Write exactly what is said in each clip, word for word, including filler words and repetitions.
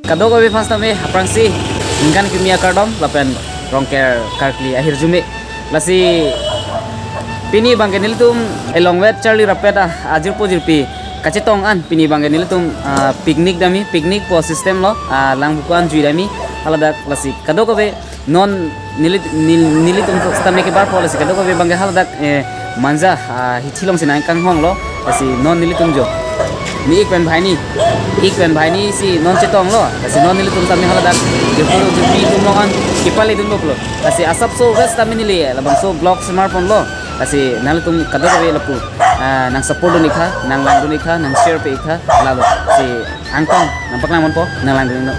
Kadokave aphan sitame aphrangsi ningkan kimi akardom lapen Rongker karkli ahirjume. Lasi pini abangke nelitum elongvet charli rapet, ah, ajirpo jirpi kachetong an pini abangke nelitum, ah, picnic damji, picnic po system lo, ah, lang buku an jui damji haladak. Lasi kadokave non neli, nel-, nelitum sitame kebarpo, lasi kadokave abangke haladak, eh, Manja, ah, hithi alongsi nangkanghonglo. Lasi non nelitum jo, ne-ik pen banghini, ik pen banghini si non chetonglo. Lasi non nelitum sitame haladak jirpo jirpi atum along an kepale dunbomlo. Lasi asapso ves sitame neli labangso vlog semar ponlo. Lasi nanglitum kadokave lapu, ah, nang support dun-ik tha, nang lang dun-ik tha, nang share pe-ik tha, lalo. Lasi angkong nangpaklang ponpo, nang lang dun-iknon.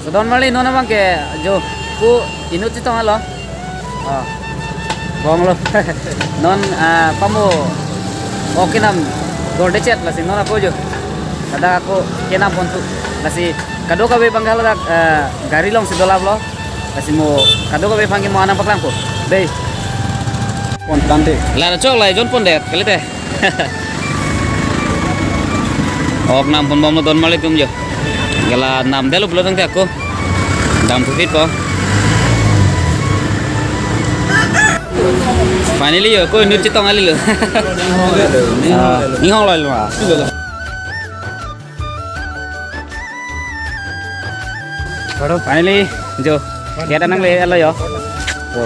So, Don Marli, non abangke jo pu inut chetong alo. Ah. Bonglo. Non, ah, pamo ok kenam gordechet, lasi non ako jo. Kada ako kenam ponthu. Lasi kadokave abangke haladak, ah, gari alongsi dolaplo. Lasi mo kadokave aphan ke mo anam paklangpo. Dei. Pon tangte. Lara chok lai jon pondet kalite. Ok nam ponbomlo Don Marli atum jo. Gala namdetlo pulotangte ako dam thupitpo. Finally jo, ako inut chetong kalilo. Ah, inghong loi lo, ah. Finally, jo, gate an nanglelo jo. Jo.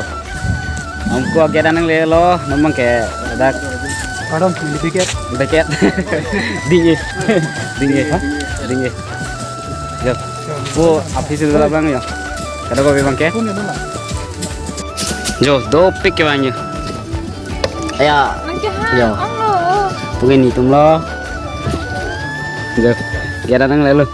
Hum ko gate an nanglelo, non abangke dak. Pardon, ini tiket. Tiket. Dingje. Dingje. Ha? Dingje. Jo. Pu office dolo abang jo. Kadokave abangke. Pun ya, dona. Jo, dopik ke abang jo. Aya. Nang ke ha, jo. Onglo. Pu ke netum lo. Jo. Gate an nanglelo.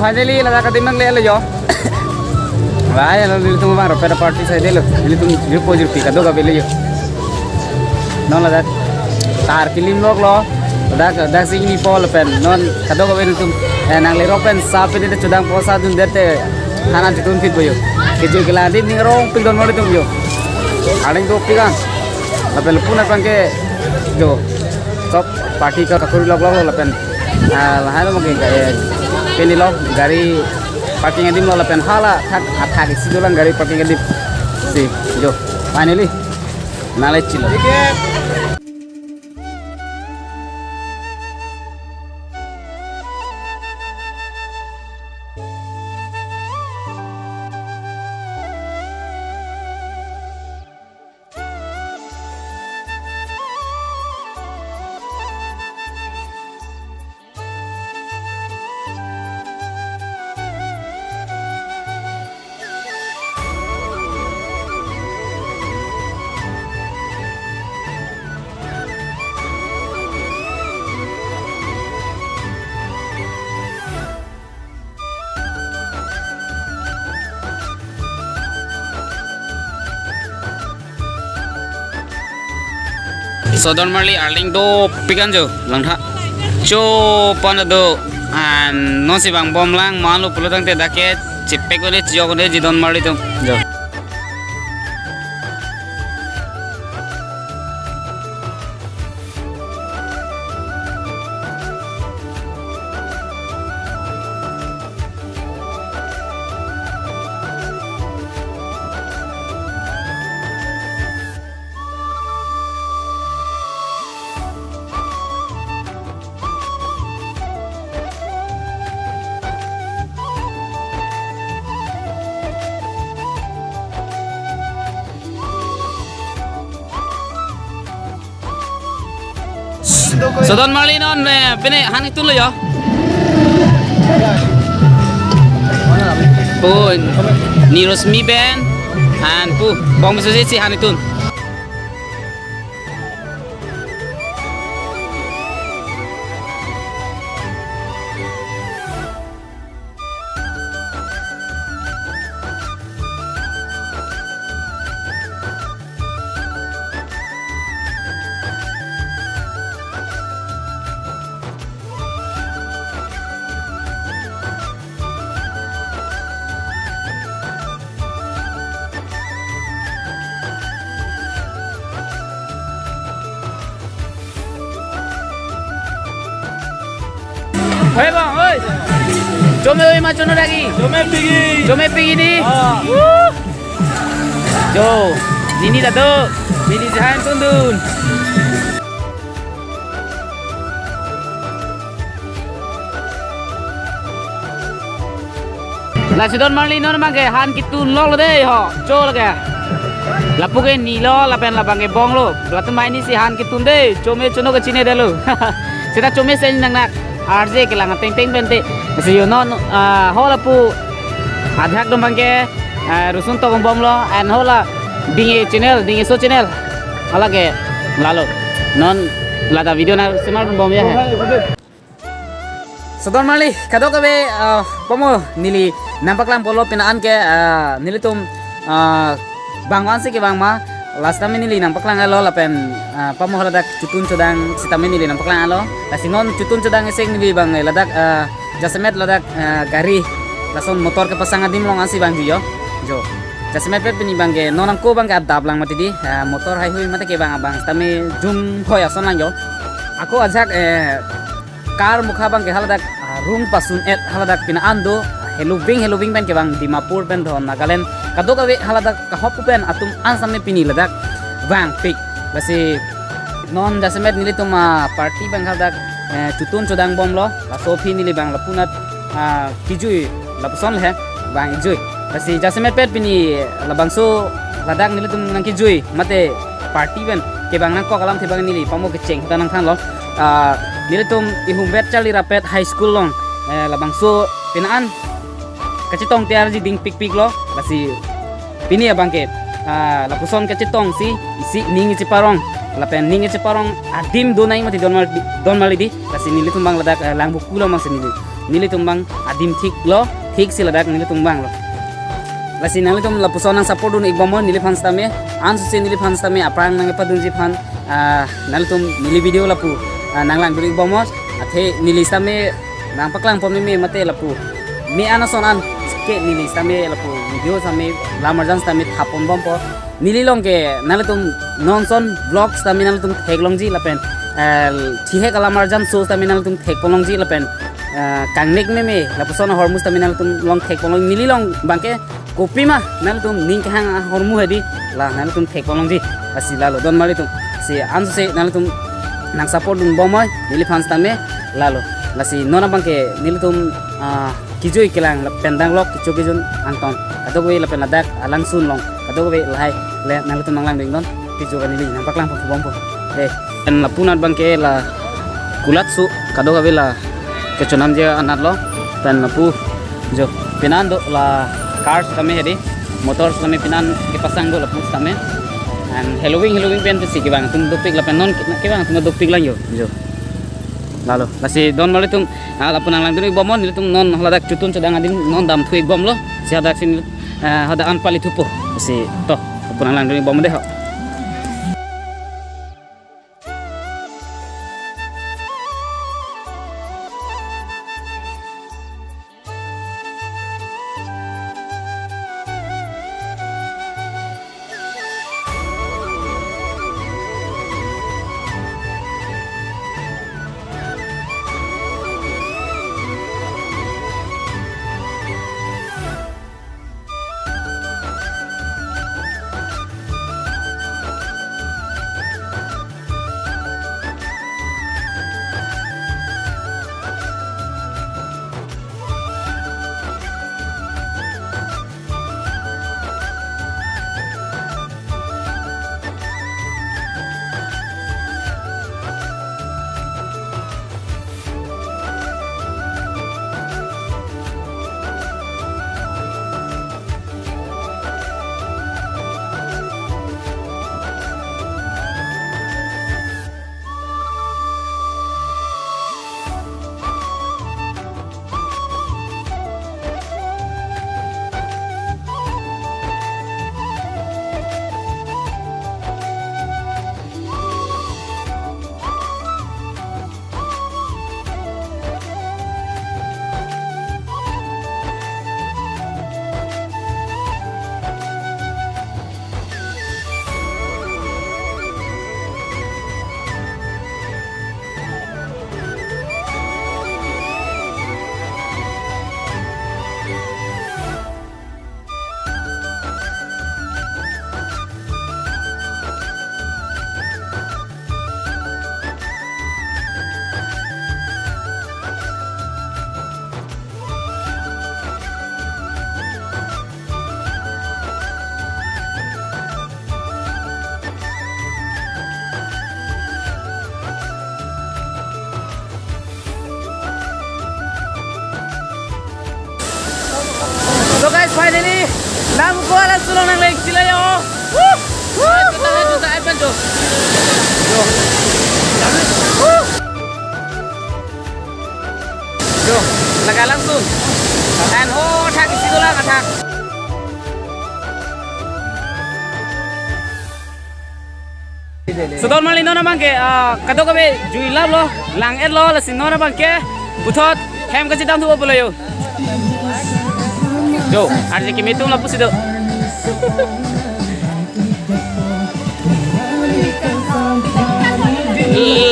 Finally, ladak adim nanglelo jo. Wah, ya, nelitum abang rapet party saidelo. Nelitum jirpo jirpi kadokave le jo. Non ladak tar kilim loklo. Ladak, ladak sing ni po lapen non kadokave nelitum, eh, nanglerok pen sa pen de chodangpo, sa dundet te hanan chedunpitpo jo. Kejo kelang adim ning rongpik Don Marli atum jo. Arleng dopik an. Lapen lapu-an abangke jo. Sok party ka kakuri lokloklo lapen, ah, lahai lo abangke, eh, pini lo gari parking adim lo lapen hala thak athak isi dolang gari parking adim. Si, jo. Finally. Nale chilo. So Don Marli arleng dopik an jo langtha. Cho pan do an non si vangbomlang, malo pulotangte dak ke chepek un-e chejok un-eji Don Marli atum jo. So Don Marli non, eh, pine han tunlo jo. Pu Nirosmi pen, han pu Bong Bisoji si han tun. Chome oi ma chono dagi. Chome pigi. Chome pigi di. Ah. Woo. Jo, nini ta do. Nini jahan tundun. Lasi don marli non abangke han ketun lok lo dei ho. Cho lake. Lapu ke ni lo lapen labangke bong lo. Latum mai ni si han ketun dei. Chome chono kachinedetlo. Seta chome se nang nak. Arje kelang ateng teng pente. Si yo non, ah, ho lapu adhak dum abangke, ah, rusun tokong bom lo and ho la Dinghe channel, Dinghe So channel. Hala ke lalo. Non lata video na semar bom ya. So don marli, kadokave, ah, pamo neli nangpaklang polo pini an ke, ah, nelitum, ah, bang ansi kevang ma, last time neli nangpaklang alo lapen, ah, pamo haladak chotun chodang sitame neli nangpaklang alo. Lasi non chotun chodang iseng neli bang, eh, ladak, ah, jasemet ladak, ah, gari, lason motor kepasang adim along ansi vangji yo. Jo. Jasemet pet pini abangke, non angko abangke adap lang mati di, ah, motor haihui mate kevang abang sitame jum hoi ason lang yo. Ako ajak, eh, car mukha abangke haladak, ah, rung pasun et haladak pini an do, heloving heloving pen kevang Dimapur pen do Nagaland. Kadokave haladak kahop pen atum an sitame pini ladak vangpik. Lasi non jasemet nelitum, ah, party abang haladak, eh, chotun chodang bom lo. Laso aphi neli abang lapunat, ah, kejui lapuson le bang ejui. Lasi jasemet pet pini labangso ladak nelitum nangkejui mate party pen kevang nangkok alamthe abang neli pamo kecheng ta nangthanlo. Ah, nelitum ihum vet charli rapet high school along, eh, labangso pini an kachetong tiarji ding pikpik lo. Lasi pini abangke, ah, lapuson kachetong si isi ning cheparong lapen ning cheparong adim do nai mati don mar don marli di. Lasi nelitum abang ladak, eh, Langvoku along abangsi neli. Nelitum abang adim thik lo, thik si ladak nelitum abang lo. Lasi nanglitum lapuson nang support dun-ik bom mo neliphan sitame, ansi neliphan sitame aphrang nangpadunji aphan, ah, nanglitum neli video lapu, ah, nanglang dun-ik bom mo, athe neli sitame nangpaklang pon meme mate lapu. Me an ason an ke neli sitame lapu video sitame lam arjan sitame thap pon bompo. Neli along ke nanglitum non ason vlog sitame nanglitum theklongji lapen, eh, thihek alam arjan so sitame nanglitum thek ponlongji lapen, eh, kangnek meme lapuson ahormu sitame nanglitum along thek ponlong, neli along abangke kopima nanglitum ning kehang ahormu hedi la nanglitum thek ponlongji. Lasi lalo don marlitum. Si ansi nanglitum nang support dun bom mo neliphan sitame lalo. Lasi non abangke nelitum, ah, kejui kelang lapen danglok kecho kejun angton. Kadokave lapen ladak alangsun along kadokave lahai le nanglitum nanglang ding don. Kecho ka neli nangpaklang pon bompo. Eh, pen lapunat abangke la kulat su kadokave la kechonamji anat lo. Pen lapu jo pini an do la car sitame hedi, motor sitame pini an kepasang do lapu sitame. And heloving heloving pen si kevang atum dopik lapen non kevang atum dopik lang yo. Jo. Lalo, lasi don marlitum, ah, lapu nanglang dun-ik bom mo, nelitum non haladak chotun chodang adim non damthu-ik bom lo, si hadak si, eh, hadak an pali thupo, si to, lapu nanglang dun-ik bom mo dei ho. Tang kuala sulong nang leng sila yo. Wuh! Wuh! Juta, juta, ai panjo. Yo. Wuh! Yo, laga langsung. An ho thak isi dolang athak. Sodon mali non abang ke, ah, kadokave juilaplo, lang-etlo, lasi non abang ke puthot hem kachedam thupo pulo yo. Yo, arje kimi atum lapusi do.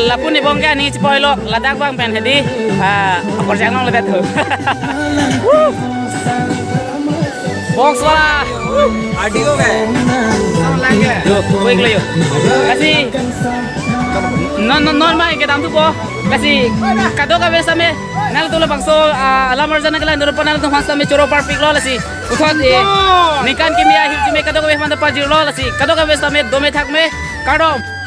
Lapu ni abang ke ani chipoilo, ladak abang pen hedi, ah, apor jang nong ledet ho. Wuh! Box wala. Adi ko kae? Yo, wait lo yo. Lasi non non non ma kedam thupo. Lasi kadokave sitame nanglitum labangso, ah, alam arjan nangkelang dolo apot nanglitum aphan sitame choro parpiklo lasi. Puthot, eh, ningkan kimi ahirjume kadokave aphan ta pajirlo lasi. Kadokave sitame dome thakme. Kardom.